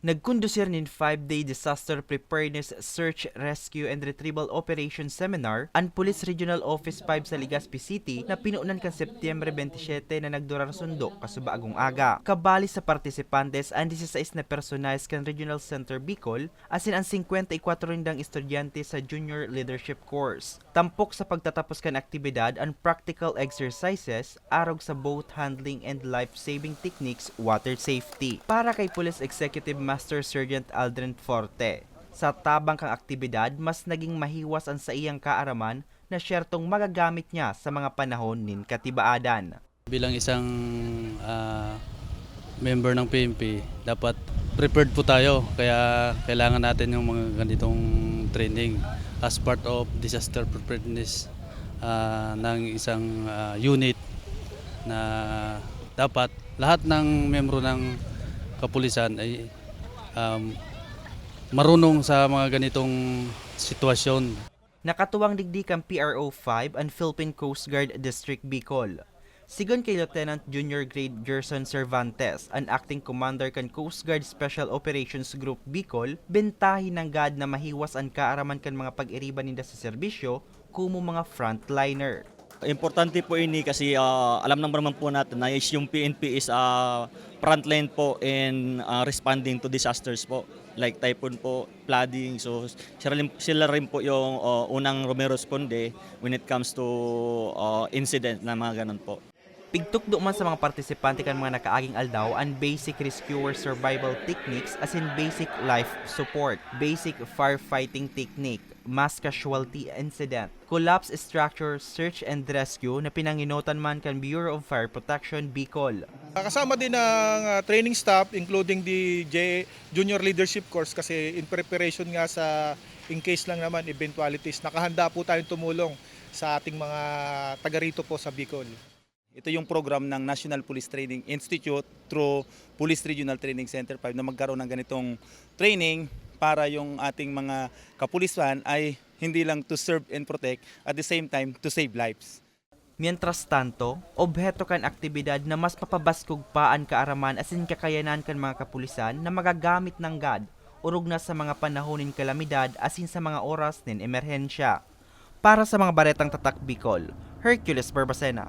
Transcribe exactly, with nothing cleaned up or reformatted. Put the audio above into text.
Nagkondusir nin five-day Disaster Preparedness Search, Rescue and Retrieval Operation Seminar an Police Regional Office five sa Legazpi City na pinunan kan Setyembre twenty-seven na nagdurar sundo kasuba agong aga. Kabali sa partisipantes an dieciséis na personahes kan Regional Center Bicol asin an singkwenta y kwatro nindang estudyante sa Junior Leadership Course. Tampok sa pagtatapos kan aktibidad an practical exercises arog sa boat handling and life-saving techniques, water safety. Para kay Police Executive Master Sergeant Aldrin Forte, sa tabang kan aktibidad, mas naging mahiwas an saiyang kaaraman na siyertong magagamit niya sa mga panahon nin katibaadan. Bilang isang, ah, member ng P N P, dapat prepared po tayo. Kaya kailangan natin yung mga ganitong training as part of disaster preparedness, ah, ng isang, ah, unit na dapat lahat ng miyembro ng kapulisan ay, um, marunong sa mga ganitong sitwasyon. Nakatuwang digdi kan P R O five an Philippine Coast Guard District Bicol. Sigon kay Lieutenant Junior Grade Gerson Cervantes, an acting commander kan Coast Guard Special Operations Group Bicol, bentahe nanggad na mahiwas an kaaraman kan mga pag-iriba ninda sa serbisyo, komo mga frontliner. Importante po ini kasi, ah, alam naman po natin na is yung P N P is, ah, frontline po in, ah, responding to disasters po, like typhoon po, flooding. So, sila rin, sila rin po yung, ah, unang rumeresponde when it comes to, ah, incident na mga ganun po. Pigtukdo man sa mga partisipante kan mga nakaaging aldaw an basic rescuer survival techniques asin basic life support, basic firefighting technique, mass casualty incident, collapse structure search and rescue na pinanginotan man kan Bureau of Fire Protection Bicol. Kasama din ang, ah, training staff, including the J-, Junior Leadership Course, kasi in preparation nga sa in case lang naman, eventualities, nakahanda po tayong tumulong sa ating mga taga rito po sa Bicol. Ito yung program ng National Police Training Institute through Police Regional Training Center five na magkaroon ng ganitong training para yung ating mga kapulisan ay hindi lang to serve and protect, at the same time, to save lives. Mientras tanto, obheto kan aktibidad na mas mapabaskog pa an kaaraman asin kakayanan kan mga kapulisan na magagamit nanggad orog na sa mga panahon nin kalamidad asin sa mga oras nin emerhensya. Para sa mga Baretang Tatak Bicol, Hercules Barbacena.